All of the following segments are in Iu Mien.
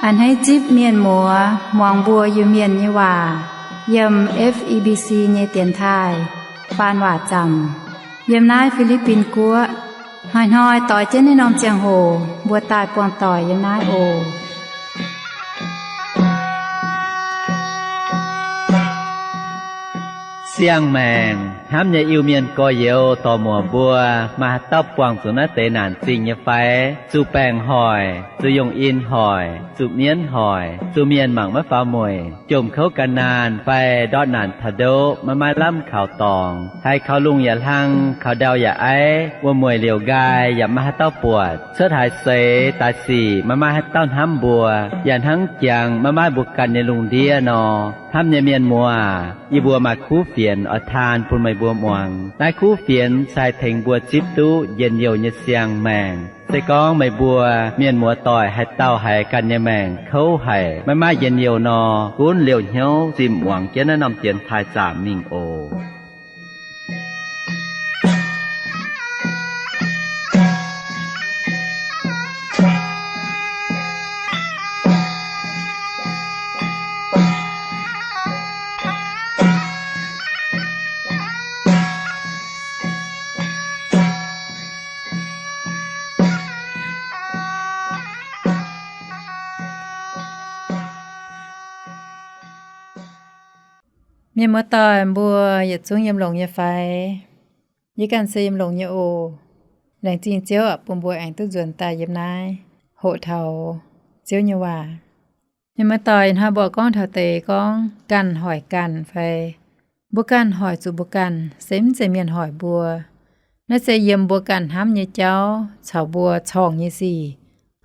A'hneiv zipv mienh muoz muangx mbuo Iu-Mienh nyei waac yiem F E B C nyei dienx taaih faan waac zaamc yiem naaiv Fi^li^bin Guoqv. Hnoi-hnoi doix jienv naaiv norm ziangh hoc mbuo daaih buangh doic yiem naaiv oc. Siang-maengc hnamv nyei Iu-Mienh gorx-youz dorc-muoc mbuo, maaih haaix dauh buangh zuqc naaiv deix naanc zingh nyei fai? Zuqc baengc hoic, zuqc yungh in hoic, zuqc mienv hoic, zuqc mienh mangc maiv faaux mueic, jomc kouv gan naanh fai ndortv naanc taux ndoqv maiv maaih lamh kaux dorngx, haiz kaux lungh yaac hlang, kaux ndau yaac aiv, wuom-mueic liouc nqaai yaac maiv maaih haaix dauh buatc, cuotv haaix seix daaih sic maiv maaih haaix dauh hnamv mbuo, yaac hnangv jangx maiv maaih mbuo ganh nyei lungh ndiev nor. Hnamv nyei mienh muoz, yie mbuo maaih kuv fienx oix taan bun meih mbuo muangx. Naaiv kuv fienx se haih tengx mbuo zipv duqv njien-youh nyei siang-maengc. Se gorngv meih mbuo mienh muoz doic haaix dauh haiz ganh nyei maengc kouv haic, maiv maaih njien-youh nor, gunv liouh hnyouv zimh muangx jienv naaiv norm dienx taaih zaamc mingh oc. Mienh muoz-doic mbuo yietc zungv yiem longx nyei fai? Yie ganh se yiem longx nyei oc. Laengz zingh Ziouv aqv, bun mbuo aengx duqv nzuonx daaih yiem naaiv hoqc taux Ziouv nyei waac. Mienh muoz-doic, ih hnoi mbuo gorngv taux deix gorngv ganh hoic ganh fai mbuo ganh hoic zuqc mbuo ganh, se mv zeiz mienh hoic mbuo. Naaiv se yiem mbuo ganh hnamv nyei jauv caux mbuo corngh nyei sic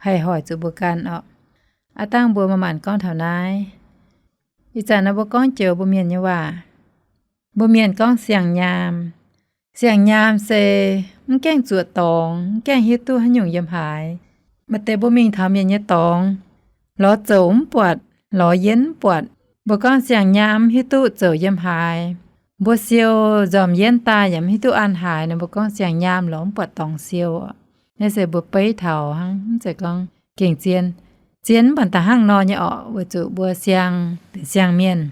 haih hoic zuqc mbuo ganh orqc. Aav dangh mbuo maaih maanc gorngv taux naaiv. Ih zanc naaiv mbuo gorngv joux mbuo mienh nyei waac. Mbuo mienh gorngv siang-nyaam. Siang-nyaam se mv gaengh zuoqc dorngx, mv gaengh hiuv duqv haaix nyungc yiem haaix. Maaih deix mbuo mingh taux mienh nyei dorngx, lorz zouc mv buatc, lorz yienv mv buatc. Mbuo gorngv siang-nyaam mv hiuv duqv zouc yiem haaix. Mbuo siou nzormc yienv daaih yaac mv hiuv duqv an haaix nor, mbuo gorngv siang-nyaam lorz mv buatc dorngx siou. Naaiv se mbuo beiv taux hnangv, mv zeiz gorngv gengh zien. Zien mv baac da'hnangv nor nyei orqc, weic zuqc mbuo siang, benx siang-mienh.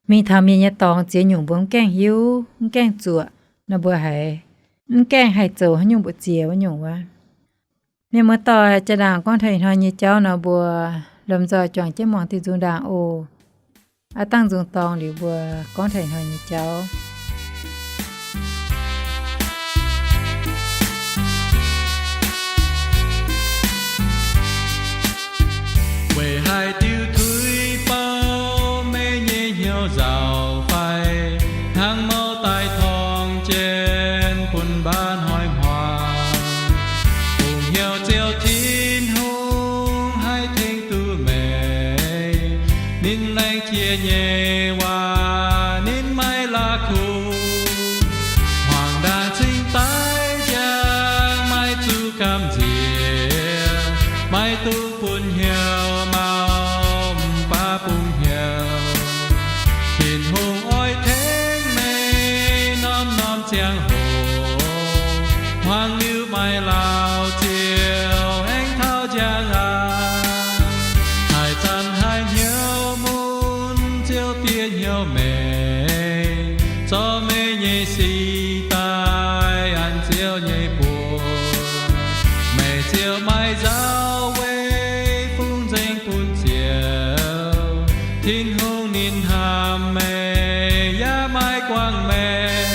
Mingh taux mienh nyei dorngx ziex nyungc mbuo mv gaengh hiuv, mv gaengh zuoqc nor, mbuo haiz mv gaengh haih zoux haaix nyungc mbu'ziex wuov nyungc wuov. Mienh muoz-doic, jaa-ndaangc gorngv taux ih hnoi nyei jauv nor, mbuo lomh nzoih juangc jienv muangx diuh nzung ndaangc oc. Aav dangh nzung dorng liuz mbuo gorngv taux ih hnoi nyei jauv. Weic haaix diuc tuix bou meih nyei hnyouv nzauc fai, hnangv mouc daaih torngv jienv bun mbaav hnoi hmuangx? Bungx hnyouv Ziouv Tin-Hungh haih tengx duqv meih. Ninh laengz jiex nyei waac ninh maiv la'kuqv. Hmuangx ndaangc cingx daic njang maiv zuqc gamh nziex, maiv dungx bun hnyouv mauv mv baac bungx hnyouv. Tin-Hungh oix tengx meih norm-norm ziangh hoc. Hmuangx liuz maaih laauh Ziouv aengx taux njang aqv. Haaix zanc haiz hnyouv mun, Ziouv bieqc hnyouv meih, zorc meih nyei sic daaih an Ziouv nyei buoz. Meih ziouc maaih nzauh weic fungx nzengc bun Ziouv. Tin-Hungh ninh hnamv meih yaac maiv guangc meih.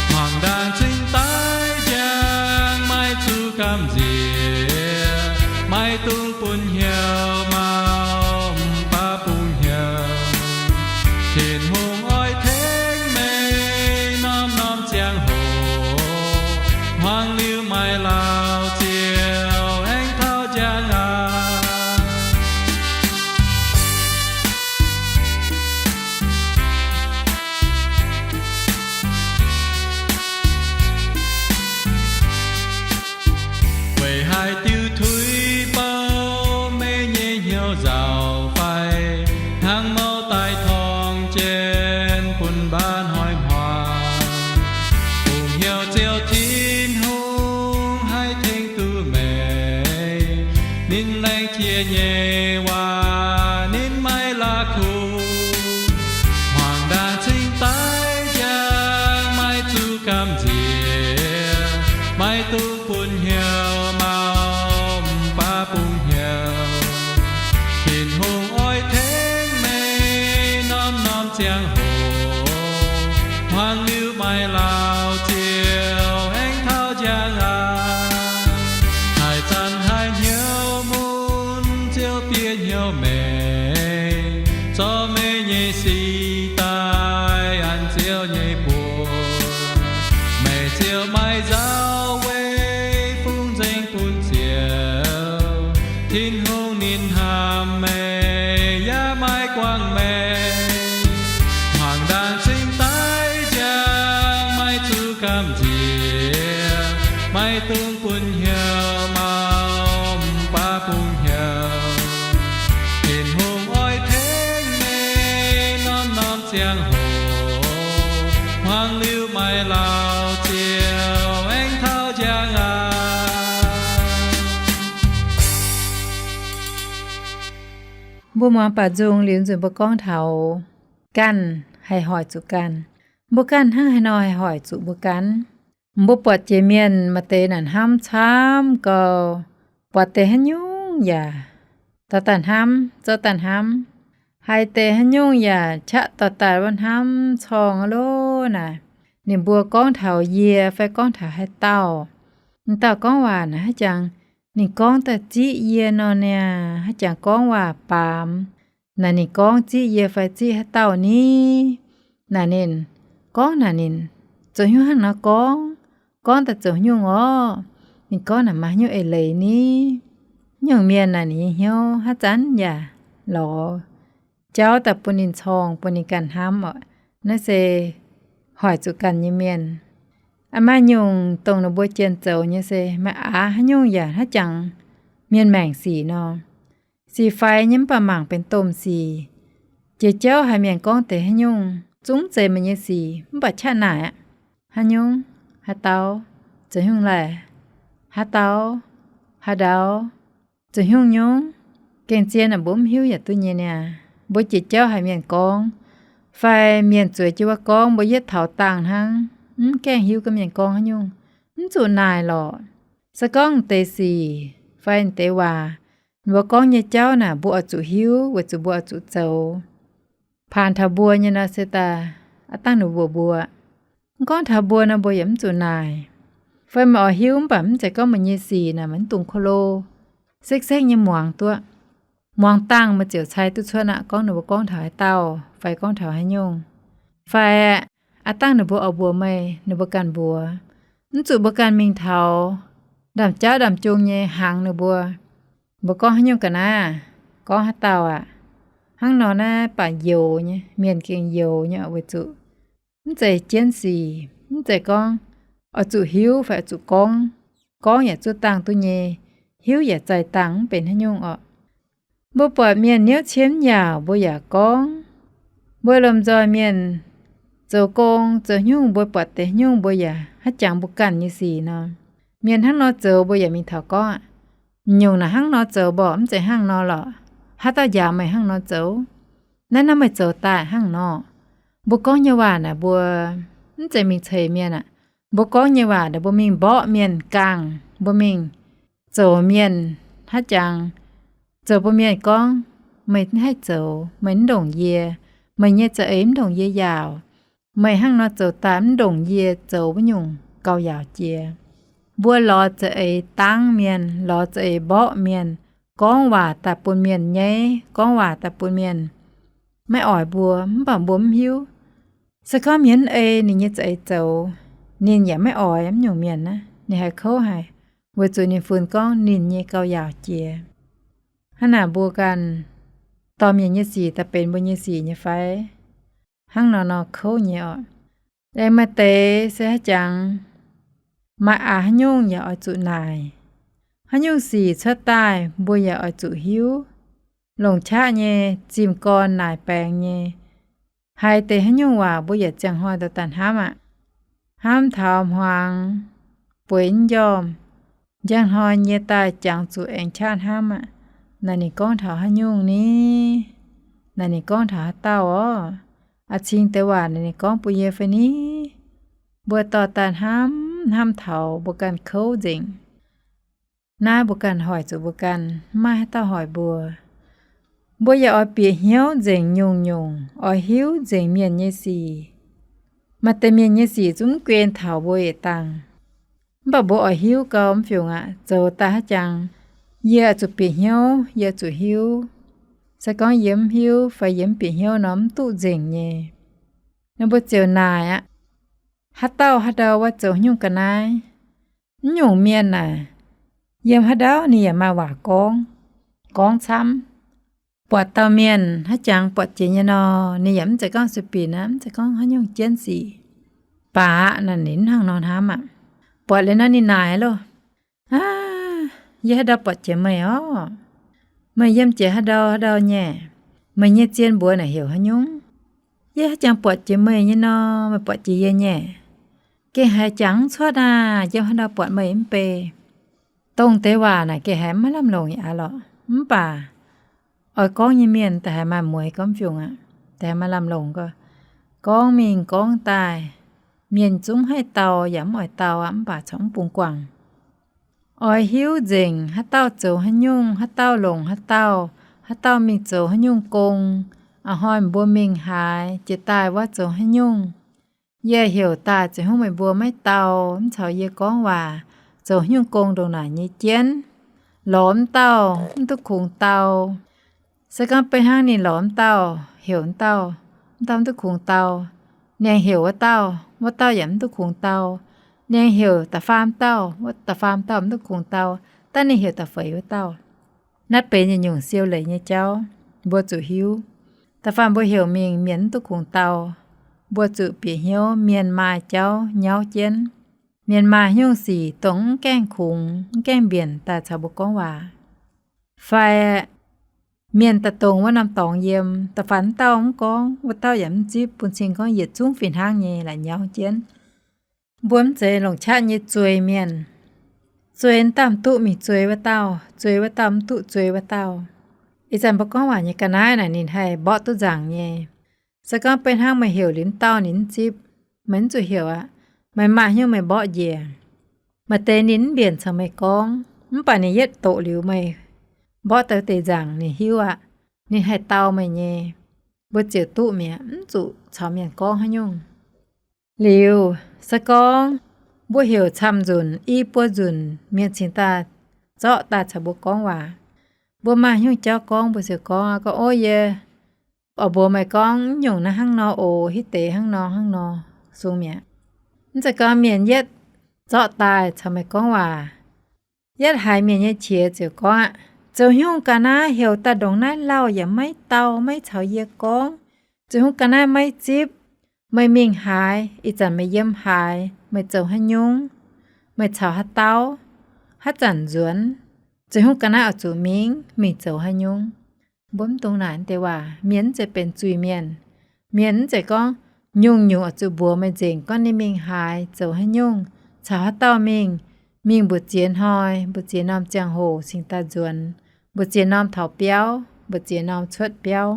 Hmuangx ndaangc cingx daic njang maiv zuqc gamh nziex, maiv dungx bun hnyouv mauv mv baac bungx hnyouv. Tin-Hungh oix tengx meih norm-norm ziangh hoc. Hmuangx liuz maaih laauh Ziouv aengx taux njang aqv. ziangh hoc, hmuangx liuz maaih laauc ziouc aengx taux njang aqv. Haaix zanc haaix hnyouv mun ziouc bieqc hnyouv meih, zorqv meih nyei sic daaih an Ziouv nyei mbuox. Meih ziouc maiv nzauh weic fungx nzengc bun Ziouv. Tin-Hungh ninh hnamv meih yaac maiv guangc meih. Hmuangx ndaangc cingx daaih njang, maiv zuqc gamh nziex, maiv dungx bun hnyouv mauv, mv baac bun hnyouv. Tin-Hungh oix tengx meih norm-norm ziangh hoc, hmuangx liuz maaih laauc ziouc aengx taux njang aqv. Mbuo muangx baac nzung liuz nzunc mbuo gorngv taux ganh haih hoic zuqc ganh. Mbuo ganh hnangv haaix nor haih hoic zuqc mbuo ganh? Mbuo buatc jiex mienh maaih deix naaic hnamv camv gau, buatc deix haaix nyungc yaac dorh daaih hnamv, zorqv daaih hnamv. Haiz deix haaix nyungc yaac qaqv dorh daaih wuov hnamv corng aqv loh naaic. Ninh mbuo gorngv taux yie fai gorngv taux haaix dauh, m'dauh gorngv waac naaic haaix jangx ninh gorngv daaih ziqv yie nor niaa, haaix jangx gorngv waac baamz. Naaic ninh gorngv ziqv yie fai ziqv haaix dauh ni? Naaic ninh gorngv naaic ninh zoux hnyouv hnangv nor gorngv, gorngv daaih zoux haaix nyungc orqv? Ninh gorngv naaic maaih haaix nyungc eix leiz ni? Nyungc mienh naaic ninh nyei hnyouv haaix zanc yaac lorz jauv daaih bun ninh corng, bun ninh ganh hnamv orqc. Naaiv se hoic zuqc ganh nyei mienh. Aa, maaih nyungc dongh ninh mbuo jien zoux nyei se maaih aqc haaix nyungc yaac haaix jangx mienh maengc sic nor. Sic faix nyei mv baac mangc benx domh sic. Jiex jauv haiz mienh gorngv deix haaix nyungc zungv zeiz meih nyei sic mv baac qaqv naaic aqv. Haaix nyungc? Haaix dauh? Zoux haaix nyungc laih? Haaix dauh? Haaix dauh? Zoux haaix nyungc nyungc? Gengh zien naaic mbuo mv hiuv yaac duqv nyei niaa. Mbuo jiex jauv haiz mienh gorngv, fai mienh zueiz jienv wuov gorngv, mbuo yietv taux dangh hnangv, mv gaengh hiuv gorngv mienh gorngv haaix nyungc, mv zuqc naaic lorqc. Se gorngv deix sic fai deix waac, mbuo gorngv nyei jauv naaic mbuo oix zuqc hiuv weic zuqc mbuo oix zuqc zoux. Paanx taux mbuo nyei nor se daaih aav dangh ninh mbuo mbuox. Mv gorngv taux mbuo nor mbuo yaac mv zuqc naaic. Fai meih oix hiuv mv baac mv zeiz gorngv meih nyei sic naaic meih mv dungx ko lo sekv-sekv nyei muangx duqv. Muangx dangh meih ziouc cai duqv cuotv aqv, gorngv ninh mbuo gorngv taux haaix dauh fai gorngv taux haaix nyungc. Fai aav dangh ninh mbuo oix mbuox meih, ninh mbuo ganh mbuox. Mv zuqc mbuo ganh mingh taux ndaamv-jauv ndaamv-jung nyei hnaangx ninh mbuo. Mbuo gorngv haaix nyungc ga'naaiv, gorngv haaix dauh aqv. Hnangv nor naaiv baac youx nyei, mienh gengh youx nyei oc, weic zuqc mv zeiz jienv sic, mv zeiz gorngv oix zuqc hiuv fai oix zuqc gorngv. Gorngv yaac zuqc dangh duqv nyei, hiuv yaac zaih dangh, mv benx haaix nyungc orqc. Mbuo buatc mienh niouv cie mv yaauc mbuo yaac gorngv. Mbuo lomh nzoih mienh zoux gong zoux haaix nyungc mbuo buatc deix haaix nyungc mbuo yaac haaix jangx mbuo ganh nyei sic nor. Mienh hnangv nor zoux mbuo yaac mingh taux gorngv aqv, nyungc naaic hnangv nor zoux mborqc, mv zeiz hnangv nor lorqc. Haaix dauh njaaux meih hnangv nor zoux? Naaiv nor meih zoux daaih hnangv nor. Mbuo gorngv nyei waac naaic mbuo mv zeiz mingh ceix mienh aqv. Mbuo gorngv nyei waac naaic mbuo mingh mborqv mienh gangh, mbuo mingh zoux mienh haaix jangx, zoux bun mienh gorngv, meih mv haih zoux, meih mv ndongc yie, meih nyei za'eix mv ndongc yie yaauc, meih hnangv nor zoux daaih mv ndongc yie zoux wuov nyungc gauh yaauc jiex. Mbuo lorz za'eix dangv mienh, lorz za'eix mborqv mienh, gorngv waac daaih bun mienh nyaiv, gorngv waac daaih bun mienh maiv oix mbuo, mv baac mbuo mv hiuv. Se gorngv mienh mv ei ninh nyei za'eix zoux, ninh yaac maiv oix wuov nyungc mienh naaiv, ninh haiz kouv haic, weic zuqc ninh funx gorngv ninh nyei gauh yaauc jiex. Hnangv naaic mbuo ganh dorh mienh nyei sic daaih benx mbuo nyei sic nyei fai? Hnangv nor nor kouv nyei orqc. Aengx maaih deix se haaix jangx maaih aqc haaix nyungc yaac oix zuqc naaic. Haaix nyungc sic cuotv daaih mbuo yaac oix zuqc hiuv. Longc qaqv nyei, zimh gorn naaic baengx nyei. Haiz deix haaix nyungc waac mbuo yaac ziangh hnoi dorh daaih hnamv aqv. Hnamv taux hmuangx bueix njormh, njang hnoi nyie daaih jangx zuqc aengx qaqv hnamv aqv. Naaic ninh gorngv taux haaix nyungc ni? Naaic ninh gorngv taux haaix dauh orqc? A'cingx deix waac naaic ninh gorngv bun yie fai ni? Mbuo dorh daaih hnamv, hnamv taux mbuo ganh kouv nzengc. Naaiv mbuo ganh hoic zuqc mbuo ganh, mv maaih haaix dauh hoic mbuo. Mbuo yaac oix bieqc hnyouv nzengc nyungc-nyungc, oix hiuv nzengc mienh nyei sic. Maaih deix mienh nyei sic zungv mv guen taux mbuo yietc dangh. Mv baac mbuo oix hiuv gau, mv fiungc aqv, zoux daaih haaix jangx, yie zuqc bieqc hnyouv, yie zuqc hiuv. Se gorngv yie mv hiuv fai yie mv bieqc hnyouv nor, mv duqv nzengc nyei. Nor mbuo ziouc naaic aqv, haaix dauh haaix ndau wuov zoux haaix nyungc ga'naaiv. Mv nyungc mienh naaic, yiem haaix ndau ninh yaac maaih waac gorngv, gorngv camv. Buatc dauh mienh haaix jangx buatc jiex nyei nor, ninh yaac mv zeiz gorngv sueih binc aqv, mv zeiz gorngv haaix nyungc jienv sic. Baac naaic ninh mv hnangv nor hnamv aqv. Buatc liuz nor ninh naaic loh, Aav, yie haaix ndau buatc jiex meih orv? Meih yiem jiex haaix ndau haaix ndau nyei? Meih nyei zien mbuox naaic heuc haaix nyungc? Yie haaix jangx buatc jiex meih nyei nor, meih buatc jiex yie nyei? Gengh haiz jangx mv cuotv aqv, yiem haaix ndau buatc meih mv bei. Dongh deix waac naaic gengh haiz maiv lamh longc aqv lorqc. Mv baac oix gorngv nyei mienh da'haiz maaih mueix gormx fiungc aqv, da'haiz maaih lamh longc gau. Gorngv mingh gorngv daaih, mienh zungv haih dau yaac mv oix dau aqv, mv baac corc mv bungx guangc. Oix hiuv nzengc haaix dauh zoux haaix nyungc, haaix dauh longc haaix dauh, haaix dauh mingh zoux haaix nyungc gong. A'hnoi mbuo mingh haaix, jiex daaih wuov zoux haaix nyungc. Yie heuc daaih ziouc hnangv meih mbuo maiv dau, mv caux yie gorngv waac, zoux haaix nyungc gong ndongc naaic nyei jienv. Lorz mv dauh mv duqv kungx dau. Se gorngv beiv hnangv ninh lorz mv dauh, heuc mv dauh, mv dauh mv duqv kungx dau, ninh heuc wuov dauh, wuov dauh yaac mv duqv kungx dau. Ninh heuc da'faam dauh, wuov da'faam dauh mv duqv kungx dau. Daaih ninh heuc da'feix wuov dauh. Naaiv benx yietc nyungc siou leiz nyei jauv, mbuo zuqc hiuv. Da'faanh mbuo heuc mingh mienh mv duqv kungx dau, mbuo zuqc bieqc hnyouv mienh maaih jauv nyauv jienv. Mienh maaih haaix nyungc sic dongh mv gaengh kungx, mv gaengh mbienc daaih caux mbuo gorngv waac. Fai mienh daaih dongh wuov norm dorngx yiem, da'faanh mv dauh mv gorngv, wuov dauh yaac mv zipv, bun cing gorngv yietc zungv fih hnangv nyei la'nyauv jienv. Mbuo mv zeiz longc qaqv nyei zueih mienh. Zueih mv dauh mv duqv mingh zueih wuov dauh, zueih wuov dauh mv duqv zueih wuov dauh. Ih zanc mbuo gorngv waac nyei ga'naaiv naaic ninh haih mborqv duqv nzaangc nyei. Se gorngv beiv hnangv meih heuc liuz mv dauh ninh mv zipv, meih mv zuqc heuc aqv. Meih maaih haaix nyungc meih mborqv njiec. Maaih deix ninh mv mbienc caux meih gorngv, mv baac ninh yietv doqc liuz meih mborqv deix nzaangc ninh hiuv aqv. Ninh haih dau meih nyei. Mbuo ziouc duqv mi'aqv, mv zuqc caux mienh gorngv haaix nyungc. Liuz se gorngv mbuo heuc camv nzunc, i buo nzunc mienh cingx daaih zorqv daaih caux mbuo gorngv waac. Mbuo maaih haaix nyungc jauv gorngv mbuo ziouc gorngv, gorngv, Ov, yie oix mbuox meih gorngv, mv nyungc naaiv hnangv nor oc, hitv deix hnangv nor hnangv nor, sung mi'aqv. Mv zeiz gorngv mienh yietv zorqv daaih caux meih gorngv waac, yietv haiz mienh nyei qiex ziouc gorngv aqv, zoux haaix nyungc ga'naaiv heuc daaih ndongc naaiv lauh yaac maiv dau, maiv caux yie gorngv. Zoux haaix nyungc ga'naaiv maiv zipv. Meih mingh haaix, ih zanc meih yiem haaix, meih zoux haaix nyungc, meih caux haaix dauh, haaix zanc nzuonx, zoux haaix nyungc ga'naaiv oix zuqc mingh, mingh zoux haaix nyungc. Mbuo mv dungx naaic deix waac. Mienh mv zeiz benx zuiz-mienh. Mienh mv zeiz gorngv nyungc-nyungc oix zuqc mbuox meih nzengc gorngv ninh mingh haaix, zoux haaix nyungc, caux haaix dauh mingh, mingh mbu'ziex hnoi, mbu'ziex norm ziangh hoc cingx daaih nzuonx, mbu'ziex norm taux biauv, mbu'ziex norm cuotv biauv.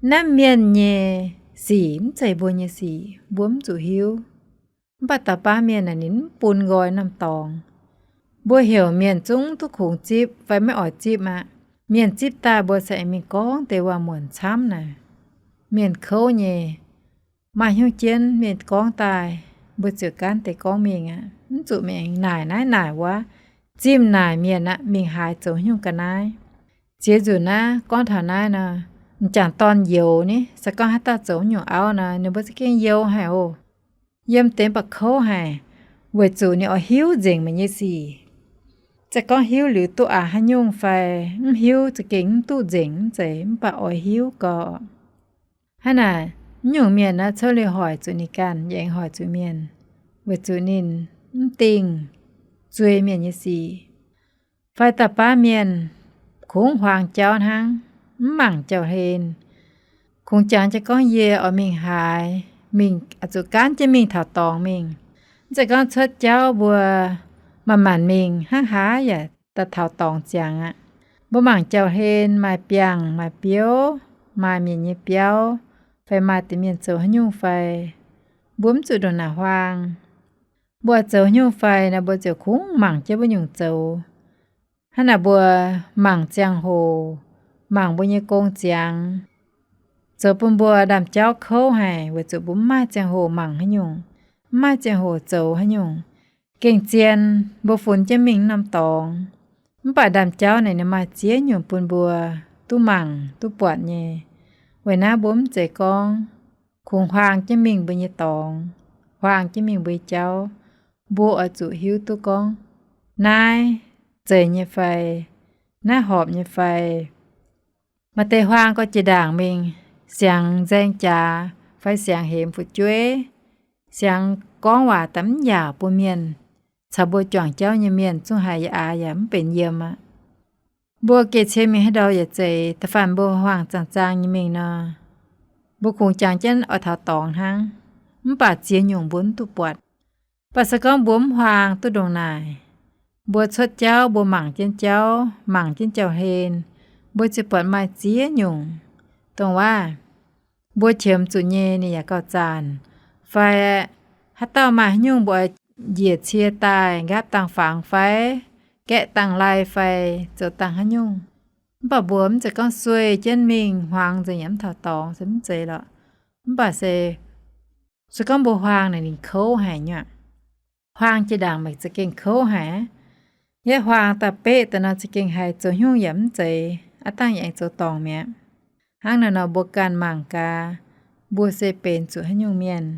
Naaiv mienh nyei sic mv zeiz mbuo nyei sic, mbuo mv zuqc hiuv. Mv baac dauh baav mienh naaic ninh mv bun nqoi norm dorngx. Mbuo heuc mienh zungv duqv kungx zipv fai maiv oix zipv aqv. Mienh zipv daaih mbuo cingx mingh gorngv deix waac-muonc camv naaic. Mienh kouv nyei. Maaih hnyouv jienv mienh gorngv daaih, mbuo ziouc gaanv deix gorngv mingh aqv. Mv zuqc mingh naaic naaiv naaic wuov, zimh naaic mienh aqv, mingh haaix zoux haaix nyungc ga'naaiv. Ziex nzunc naaiv gorngv taux naaiv nor, m'jangc dorn youx ni, se gorngv haaix dauh zoux haaix nyungc auv nor, ninh mbuo za'gengh youx haic oc. Yiem deix mv baac kouv haic, weic zuqc ninh oix hiuv nzengc meih nyei sic. Se gorngv hiuv liuz duqv aqc haaix nyungc fai mv hiuv za'gengh mv duqv nzengc, mv zeiz, mv baac oix hiuv gau. Hnangv naaic, mv nyungc mienh naaiv cuotv liuz hoic zuqc ninh ganh, yaac aengx hoic zuqc mienh, weic zuqc ninh mv dingh zueih mienh nyei sic. Fai dauh baav mienh kungx huaang jauv hnangv, mv mangc jauv-hlen. Kungx jangx jienv gorngv, yie oix mingh haaix, mingh zuqc gaanv jienv mingh taux dorngx mingh. Mv zeiz gorngv cuotv jauv mbuo manc-manc mingh hnangv haaix yaac daaih taux dorngx ziangx aqv. Mbuo mangc jauv-hlen maaih biangh maaih biouv, maaih mienh nyei biauv, fai maaih deix mienh zoux haaix nyungc fai, mbuo mv zuqc ndongc naaic huaang. Mbuo zoux haaix nyungc fai naaic, mbuo ziouc kungx mangc jienv wuov nyungc zoux. Hnangv naaic mbuo mangc ziangh hoc, mangc mbuo nyei gong ziangx, zoux bun mbuo ndaamv-jauv kouv haic, weic zuqc mbuo mv maaih ziangh hoc mangc haaix nyungc, mv maaih ziangh hoc zoux haaix nyungc. Gengh zien mbuo funx jienv mingh norm dorngx, mv baac ndaamv-jauv naaic ninh maaih ziex nyungc bun mbuo duqv mangc duqv buatc nyei. Weic naaiv mbuo mv zeiz gorngv kungx huaang jienv mingh mbuo nyei dorngx, huaang jienv mingh mbuo nyei jauv, mbuo oix zuqc hiuv duqv gorngv naaiv zeiz nyei fai, naaiv horpc nyei fai. Maaih deix huaang gauh jiex ndaangc mingh, siangx nzaeng jaax fai siangx hemx fu'jueiv, siangx gorngv waac daaih mv yaauc bun mienh caux mbuo juangc jauv nyei mienh zungv haiz yaac aax yaac mv benx yiem aqv. Mbuo geh cie mingh haaix ndau yaac zeiz, da'faanh mbuo huaang-huaang zaang-zaang nyei mingh nor, mbuo kungx jangx jienv oix taux dorngx hnangv, mv baac ziex nyungc mbuo mv duqv buatc. Mv baac se gorngv mbuo mv huaang duqv ndongc naaic, mbuo cuotv jauv mbuo mangc jienv jauv, mangc jienv jauv-hlen, mbuo ziouc buatc maaih ziex nyungc dongh waac mbuo qiemx zuqc nyei ninh yaac gauh zaanc, fai haaix dauh maaih haaix nyungc mbuo oix njiec cie daaih nqaapv dangh fangx fai gaeqv dangh lai fai zoux dangh haaix nyungc. Mv baac mbuo mv zeiz gorngv sueih jienv mingh hmuangx nzengc yaac mv taux dorngx se mv zeiz lorqc. Mv baac se, se gorngv mbuo huaang naaic ninh kouv haic nyei aqv. Huaang jiex ndaangc maiv za'gengh kouv haic. Yie huaang daaih beqv daaih nor za'gengh haiz zoux haaix nyungc yaac mv zeiz, aav dangh yaac aengx zoux dorngc mi'aqv. Hnangv naaiv nor mbuo ganh mangc gaax, mbuo se benx zuqc haaix nyungc mienh.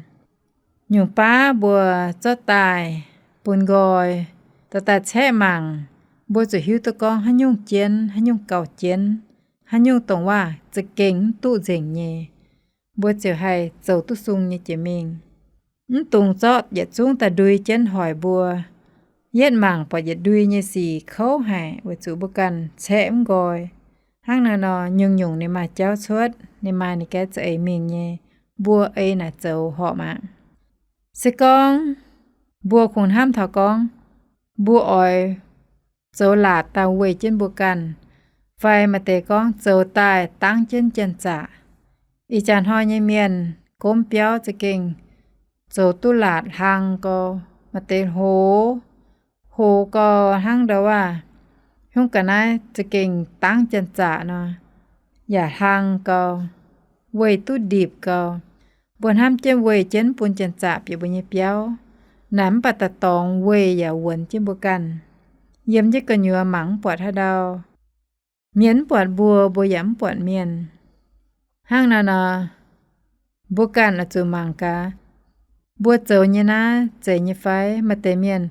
Nyungc baav mbuo zorqv daaih bun nqoi, dorh daaih caeqv mangc, mbuo zuqc hiuv duqv gorngv haaix nyungc jienv, haaix nyungc gauh jienv, haaix nyungc dongh waac za'gengh mv duqv nzengc nyei, mbuo ziouc haih zoux duqv sung nyei jiex mingh. Mv dungx zorqv yietc zungv daaih ndui jienv hoic mbuo. Yietv mangc buatc yietc ndui nyei sic kouv haic weic zuqc mbuo ganh caeqv mv nqoi. Hnangv naaiv nor nyungc-nyungc ninh maaih jauv cuotv, ninh maaih ninh gaeqv za'eix mingh nyei, mbuo ei naaic zoux horpc aqv. Se gorngv mbuo kungx hnamv taux gorngv mbuo oix zoux laatc daaih weih jienv mbuo ganh, fai maaih deix gorngv zoux daaih dangv jienv janx-zaqc. Ih jaax hnoi nyei mienh gomv biauv za'gengh zoux duqv laatc hlang gau, maaih deix hoz, hoz gau hnangv ndau waac, hnyouv ga'naaiv za'gengh dangv janx-zaqc nor, yaac hlang gau, weih duqv ndipc gau. Mbuo hnamv jienv weih jienv bun janx-zaqc bieqc mbuo nyei biauv. Naaic mv baac daaih dorngx weih yaac wuonx jienv mbuo ganh. Yiem jienv gu'nyuoz mangc mv buatc haaix ndau. Mienh mv buatc mbuo, mbuo yaac mv buatc mienh. Hnangv naaiv nor, mbuo ganh oix zuqc mangc gaax, mbuo zoux nyei naaiv zeiz nyei fai? Maaih deix mienh,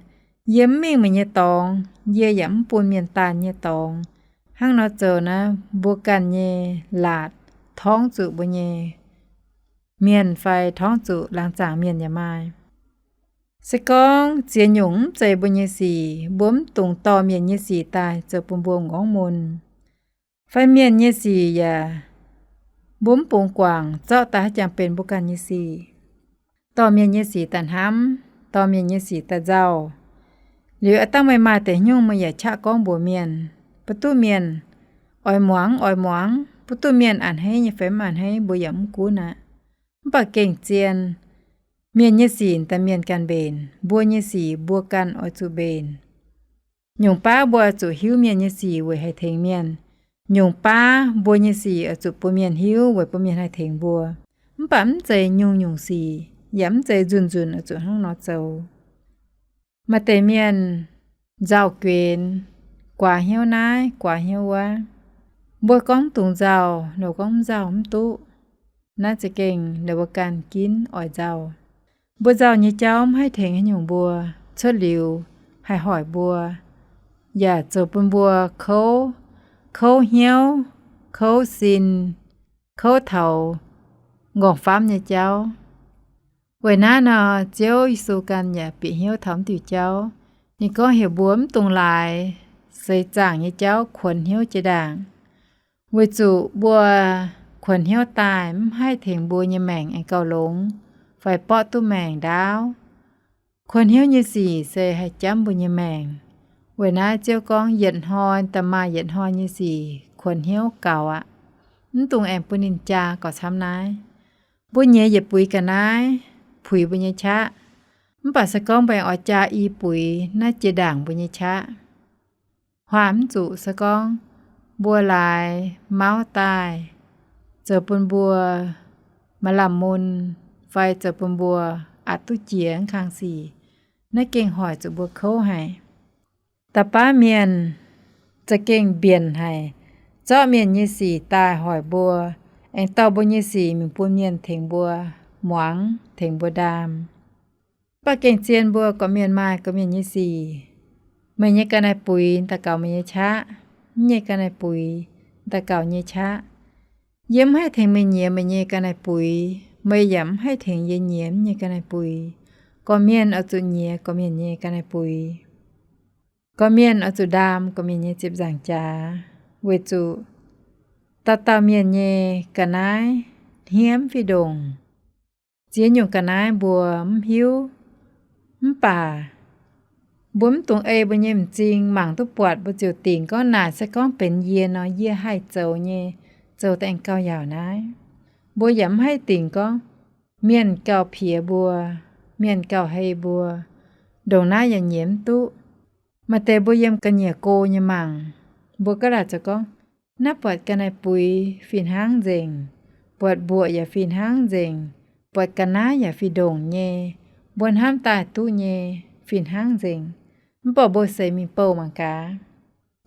yie mv mingh meih nyei dorngx, yie yaac mv bun mienh daanh nyei dorngx. Hnangv nor zoux naaiv, mbuo ganh nyei laatc torngv zuqc mbuo nyei mienh fai torngv zuqc laangz zaangc mienh yaac maaih. Se gorngv ziex nyungc mv zeiz mbuo nyei sic, mbuo mv dungx dorh mienh nyei sic daaih zoux bun mbuo m'nqorngv mun. Fai mienh nyei sic yaac mbuo mv bungx guangc, zorqv daaih haaix jangx benx mbuo ganh nyei sic. Dorh mienh nyei sic daaih hnamv, dorh mienh nyei sic daaih nzauh. Liuz aav dangh meih maaih deix nyungc meih yaac qaqv gorngv mbuox mienh. Mv duqv mienh oix muangx oix muangx, mv duqv mienh a'hneiv nyei fai mv a'hneiv, mbuo yaac mv gunv aqv. Mv baac gengh zien, mienh nyei sic daaih mienh ganh mbenc, mbuo nyei sic mbuo ganh oix zuqc mbenc. Nyungc baav mbuo oix zuqc hiuv mienh nyei sic weic haih tengx mienh. Nyungc baav mbuo nyei sic oix zuqc bun mienh hiuv weic bun mienh haih tengx mbuo. Mv baac mv zeiz nyungc-nyungc sic, yaac mv zeiz nzunc-nzunc oix zuqc hnangv nor zoux. Maaih deix mienh nzauh guenx, guaax hnyouv naaiv, guaax hnyouv wuov. Mbuo gorngv dungx nzauh, ninh gorngv mv nzauh mv duqv. Naaiv za'gengh ninh mbuo ganh ginv oix nzauh. Mbuo nzauh nyei jauv mv haih tengx haaix nyungc mbuo, cuotv liuz haih hoic mbuo, yaac zoux bun mbuo kouv, kouv hnyouv, kouv sin, kouv taux m'nqorngv-famv nyei jauv. Weic naaiv nor, Ziouv Yesu ganh yaac bieqc hnyouv taux mv diuh jauv. Ninh gorngv heuc mbuo mv dungx laaix seix zaangc nyei jauv kuonx hnyouv jiex ndaangc, weic zuqc mbuo kuonx hnyouv daaih mv haih tengx mbuo nyei maengc aengx gauh longx fai borqv duqv maengc ndaauv. Kuonx hnyouv nyei sic se haih jamv mbuo nyei maengc. Weic naaiv Ziouv gorngv yietc hnoi daaih maaih yietc hnoi nyei sic kuonx hnyouv gaux aqv. Mv dungx aengx bun ninh jaa gauh camv naaiv. Mbuo nyei yietc buix ga'naaiv puix mbuo nyei qaqv, mv baac se gorngv mbuo aengx oix jaa i buix, naaiv jiex ndaangc mbuo nyei qaqv. Huaam mv zuqc se gorngv mbuo laaix mauv daaih zoux bun mbuo maaih lamh mun, fai zoux bun mbuo aqc duqv jiex mv kang sic. Naaiv gengh hoic zuqc mbuo kouv haic. Da'baav mienh za'gengh mbienc haic, zorqv mienh nyei sic daaih hoic mbuo, aengx dorh mbuo nyei sic mingh bun mienh tengx mbuo muangx, tengx mbuo ndaam. Mv baac gengh zien mbuo gorqv-mienh maaih gorqv-mienh nyei sic. Meih nyei ga'naaiv buix daux gaux meih nyei qaqv, mv nyei ga'naaiv buix daux gaux nyei qaqv. Yie mv haih tengx meih nyiex meih nyei ga'naaiv buix, meih yaac mv haih tengx yie nyiex mv nyei ga'naaiv buix. Gorqv-mienh oix zuqc nyiex gorqv-mienh nyei ga'naaiv buix. Gorqv-mienh oix zuqc ndaam gorqv-mienh nyei ziepc nzaangc jaax, weic zuqc dauh dauh mienh nyei ga'naaiv hniev mv fih ndongc. Ziex nyungc ga'naaiv mbuo mv hiuv, mv baac mbuo mv dungx ei mbuo nyei m'zing mangc duqv buatc mbuo ziouc dingc gorngv naaic se gorngv benx yie nor yie haih zoux nyei, zoux daaih aengx gauh yaauc naaiv. Mbuo yaac mv haih dingc gorngv mienh gauh piex mbuo, mienh gauh hei mbuo, ndongc naaiv yaac nyiemz duqv. Maaih deix mbuo yiem ga'nyiec go nyei mangc, mbuo gaav laaic zoux gorngv, naaiv buatc ga'naaiv buix fih hnangv nzengc, buatc mbuoqc yaac fih hnangv nzengc, buatc ga'naaiv yaac fih ndongc nyei, mbuo hnamv daaih duqv nyei, fih hnangv nzengc. Mv baac mbuo seix mingh bouh mangc gaax,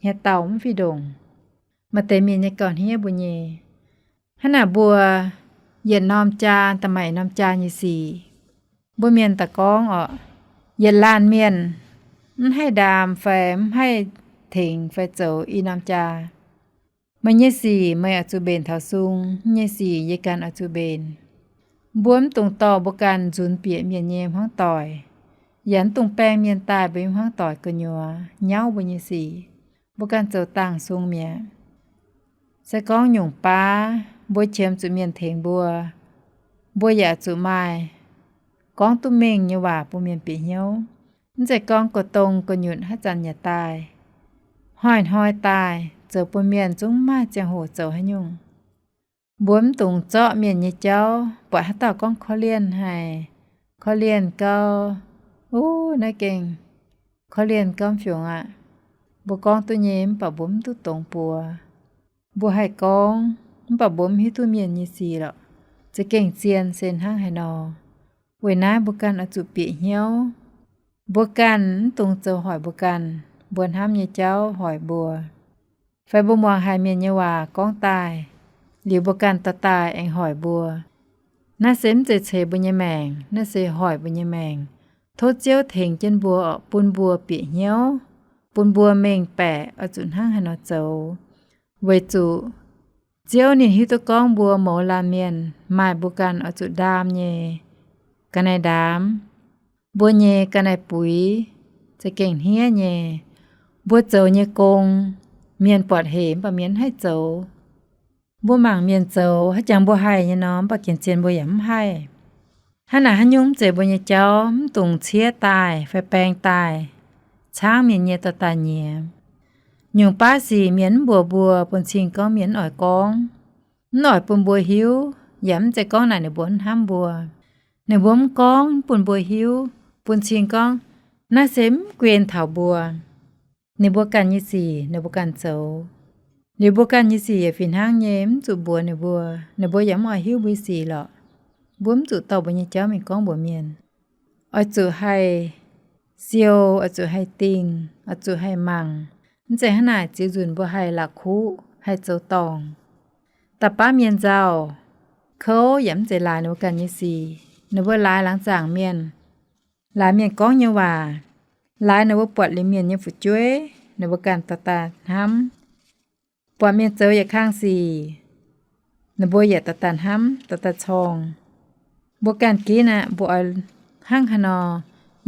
hnyouv dauh mv fih ndongc. Maaih deix mienh nyei gauh hniev mbuo nyei. Hnangv naaic mbuo yietc norm jaa da'maaih norm jaa nyei sic. Mbuo mienh daaih gorngv orqc, yietc laanh mienh mv haih ndaam fai mv haih tengx fai zoux i norm jaa. Meih nyei sic meih oix zuqc mbenc taux sung, yie nyei sic yie ganh oix zuqc mbenc. Mbuo mv dungx dorh mbuo ganh nzunx bieqc mienh nyei hmuangv doic, yaac mv dungx baeng mienh daaih mbuo nyei hmuangv doic gu'nyuoz nyauv mbuo nyei sic. Mbuo ganh zoux dangh sung mi'aqv. Se gorngv nyungc baav mbuo qiemx zuqc mienh tengx mbuo, mbuo yaac zuqc maaih gorngv duqv mengh nyei waac bun mienh bieqc hnyouv. Mv zeiz gorngv ga'dong ga'nyutc haaix zanc yaac daaih, hnoi-hnoi daaih, zoux bun mienh zungv maaih ziangh hoc zoux haaix nyungc. Mbuo mv dungx zorqv mienh nyei jauv, buatc haaix dauh gorngv korv-lienh haic, korv-lienh gau, uh, naaiv gengh korv-lienh gau mv fiungc aqv. Mbuo gorngv duqv nyei mv baac mbuo mv duqv dongz buoz. Mbuo haih gorngv, mv baac mbuo mv hiuv duqv mienh nyei sic lorqc. Za'gengh zien se hnangv haaix nor. Weic naaiv mbuo ganh oix zuqc bieqc hnyouv. Mbuo ganh mv dungx zoux hoic mbuo ganh, mbuo hnamv nyei jauv hoic mbuo. Fai mbuo muangx haic mienh nyei waac gorngv daaih, liuz mbuo ganh dorh daaih aengx hoic mbuo. Naaiv se mv zeiz ceix mbuo nyei maengc, naaiv se hoic mbuo nyei maengc. Tov Ziouv tengx jienv mbuo oc, bun mbuo bieqc hnyouv, bun mbuo mengh baeqc oix zuqc hnangv haaix nor zoux. Weic zuqc Ziouv ninh hiuv duqv gorngv mbuo mouz laanh mienh maaih mbuo ganh oix zuqc ndaam nyei ga'naaiv ndaam, mbuo nyei ga'naaiv buix za'gengh hniev nyei. Mbuo zoux nyei gong, mienh buatc hec mv baac mienh mv haih zoux. Mbuo mangc mienh zoux haaix jangx mbuo haih nyei nor, mv baac gengh zien mbuo yaac mv haih. Hnangv naaic haaix nyungc mv zeiz mbuo nyei jauv, mv dungx ciev daaih fai baeng daaih, caangv mienh nyei dorh daaih nyiex. Nyungc baav sic mienh mv mbuox mbuo, bun cing gorngv mienh mv oix gorngv, mv oix bun mbuo hiuv, yaac mv zeiz gorngv naaic ninh mbuo mv hnamv mbuo. Ninh mbuo mv gorngv, mv bun mbuo hiuv, bun cing gorngv naaiv se mv guen taux mbuo. Ninh mbuo ganh nyei sic ninh mbuo ganh zoux. Liuz mbuo ganh nyei sic yaac fih hnangv nyei, mv zuqc mbuox ninh mbuo, ninh mbuo yaac mv oix hiuv mbuo nyei sic lorqc. Mbuo mv zuqc dorh mbuo nyei jauv mingh gorngv mbuox mienh. Oix zuqc haih siou, oix zuqc haih dingh, oix zuqc haih mangc. Mv zeiz hnangv naaic, ziux nzunc mbuo haih la'kuqv, haih zoux dorngc. Da'baav mienh nzauh, kouv yaac mv zeiz laaix ninh mbuo ganh nyei sic. Ninh mbuo laaix laangz zaangc mienh, laaix mienh gorngv nyei waac, laaix ninh mbuo buatc liuz mienh nyei fu'jueiv, ninh mbuo ganh dorh daaih hnamv. Buatc mienh zoux yietc kang sic, ninh mbuo yaac dorh daaih hnamv, dorh daaih corng. Mbuo ganh ginv aqv, mbuo oix hnangv haaix nor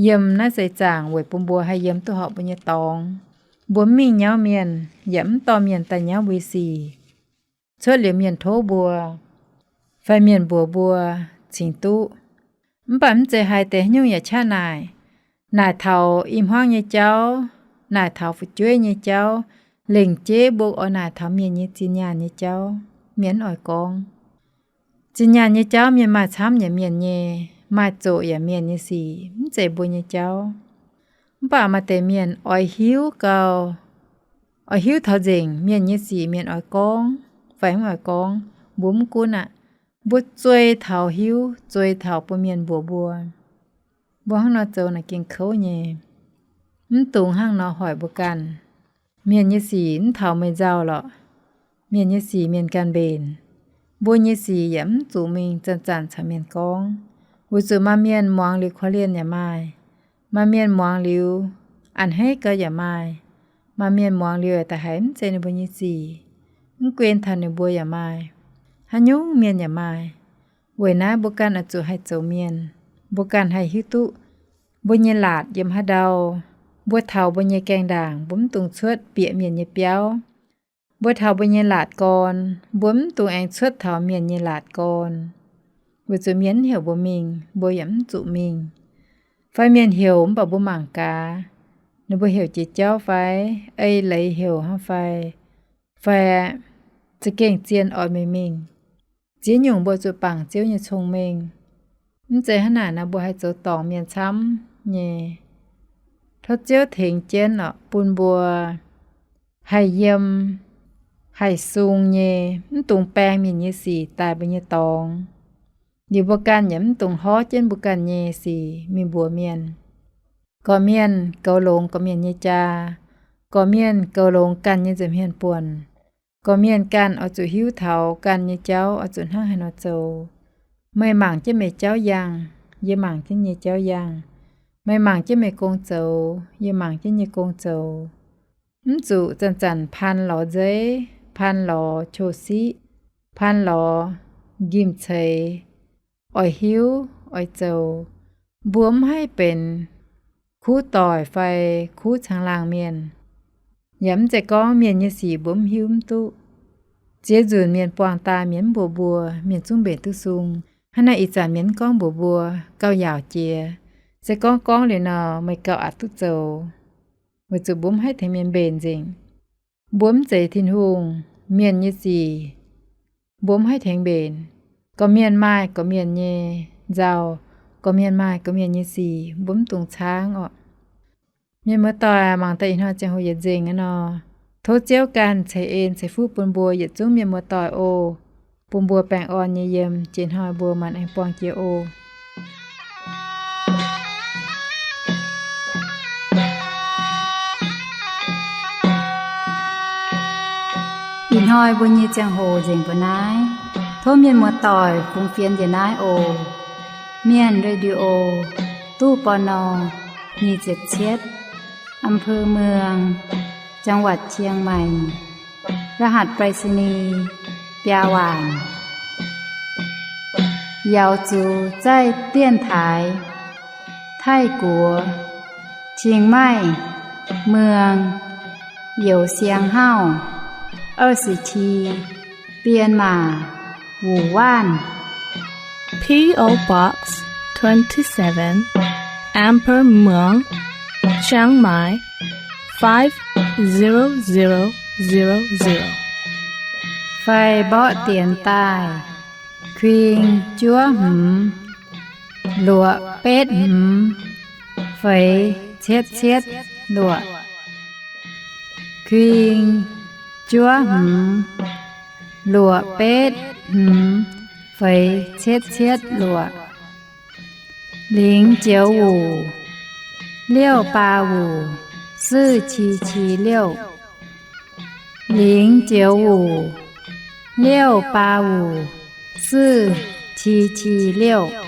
yiem naaiv seix zaangc weic bun mbuo haih yiem duqv horpc mbuo nyei dorngx. Mbuo mv mingh nyauv mienh, yaac mv dorh mienh daaih nyauv mbuo nyei sic. Cuotv liuz mienh tov mbuo, fai mienh mbuox mbuo, cingx duqv. Mv baac mv zeiz haiz deix haaix nyungc yaac qaqv naaic, naaic taux i hmuangv nyei jauv, naaic taux fu'jueiv nyei jauv, lengc jeiv mbuo oix naaic taux mienh nyei zinh nyaanh nyei jauv, mienh mv oix gorngv. Zinh nyaanh nyei jauv mienh maaih camv yaac mienh nyei, maaih zoqc yaac mienh nyei sic, mv zeiz mbuo nyei jauv. Mv baac maaih deix mienh oix hiuv gau, oix hiuv taux nzengc mienh nyei sic mienh oix gorngv fai mv oix gorngv, mbuo mv gunv aqv. Mbuo zuei taux hiuv, zuei taux bun mienh mbuox mbuo. Mbuo hnangv nor zoux naaic gengh kouv nyei. Mv dungx hnangv nor hoic mbuo ganh. Mienh nyei sic mv taux meih nzauh lorqc. Mienh nyei sic mienh ganh mbenc. Mbuo nyei sic yaac mv zuqc mingh zanc-zanc caux mienh gorngv, weic zuqc maaih mienh muangx liuz korv-lienh yaac maaih. Maaih mienh muangx liuz a'hneiv gau yaac maaih. Maaih mienh muangx liuz da'haiz mv zeiz ninh mbuo nyei sic, mv guen taux ninh mbuo yaac maaih. Haaix nyungc mienh yaac maaih. Weic naaiv mbuo ganh oix zuqc haih zoux mienh. Mbuo ganh haih hiuv duqv mbuo nyei laatc yiem haaix ndau. Mbuo taux mbuo nyei gaengh ndaangc, mbuo mv dungx cuotv bieqc mienh nyei biauv. Mbuo taux mbuo nyei laatc gorn, mbuo mv dungx aengx cuotv taux mienh nyei laatc gorn. Weic zuqc mienh mv heuc mbuo mingh, mbuo yaac mv zuqc mingh. Fai mienh heuc mv baac mbuo mangc gaax, ninh mbuo heuc jiex jauv fai, ei leiz heuc hnangv fai, fai za'gengh zien oix meih mingh. Ziex nyungc mbuo zuqc bangc Ziouv nyei cong-mengh. Mv zeiz hnangv naaic nor mbuo haih zoux dorngc mienh camv nyei. Tov Ziouv tengx jienv oc, bun mbuo haih yiem, haih sung nyei, mv dungx baeng mienh nyei sic daaih mbuo nyei dorngx. Liuz mbuo ganh yaac mv dungx horv jienv mbuo ganh nyei sic mingh mbuox mienh. Gorqv-mienh goux longx gorqv-mienh nyei jaa. Gorqv-mienh goux longx ganh nyei nza'hmien buonc. Gorqv-mienh ganh oix zuqc hiuv taux ganh nyei jauv oix zuqc hnangv haaix nor zoux. Meih mangc jienv meih jauv yangh, yie mangc jienv nyei jauv yangh. Meih mangc jienv meih gong zoux, yie mangc jienv nyei gong zoux. Mv zuqc zanc-zanc paan lorz nzeiv, paan lorz qo siqv, paan lorz njimv-ceix, oix hiuv, oix zoux. Mbuo mv haih benx kuv doic fai kuv caangh laangh mienh. Yaac mv zeiz gorngv mienh nyei sic mbuo mv hiuv mv duqv. Ziex nzunc mienh buangh daaih mienh mv mbuox mbuo, mienh zungv mbenc duqv sung. Hnangv naaiv ih zanc mienh mv gorngv mbuox mbuo, gauh yaauc jiex. Se gorngv gorngv liuz nor, meih gauh aqc duqv zoux, weic zuqc mbuo mv haih tengx mienh mbenc nzengc. Mbuo mv zeiz Tin-Hungh, mienh nyei sic mbuo mv haih tengx mbenc. Gorqv-mienh maaih gorqv-mienh nyei nzauh, gorqv-mienh maaih gorqv-mienh nyei sic, mbuo mv dungx caangv orqc. Mienh muoz-doic, mangc daaih ih hnoi ziangh hoc yietc nzengc aqv nor, tov Ziouv ganh ceix en ceix fuqv bun mbuo yietc zungv mienh muoz-doic oc. Bun mbuo baengh orn nyei yiem, jiex hnoi mbuo maanc aengx buangh jiex oc. Ih hnoi mbuo nyei ziangh hoc nzengc mbuo naaiv. Tov mienh muoz-doic fungx fienx njiec naaiv oc. Mienh Radio, ตู้ ปณ. nyic ziepc cietv, อำเภอเมือง จังหวัดเชียงใหม่ รหัสไปรษณีย์ biaa waanc. 瑶族在电台 ไทกัว เชียงใหม่ เมือง 有限号 二十七 เปียนหม่า หมู่บ้าน P O Box twenty-seven, Amber Muang, Chiang Mai, five zero zero zero zero. Fai mborqv dienx daaih, kuing juov hmz, luoqc betv hmz, feix cietv cietv luoqc. Kuing juov hmz, luoqc betv hmz, feix cietv cietv luoqc. 零九五 六八五 四七七六. 零九五 六八五 四七七六.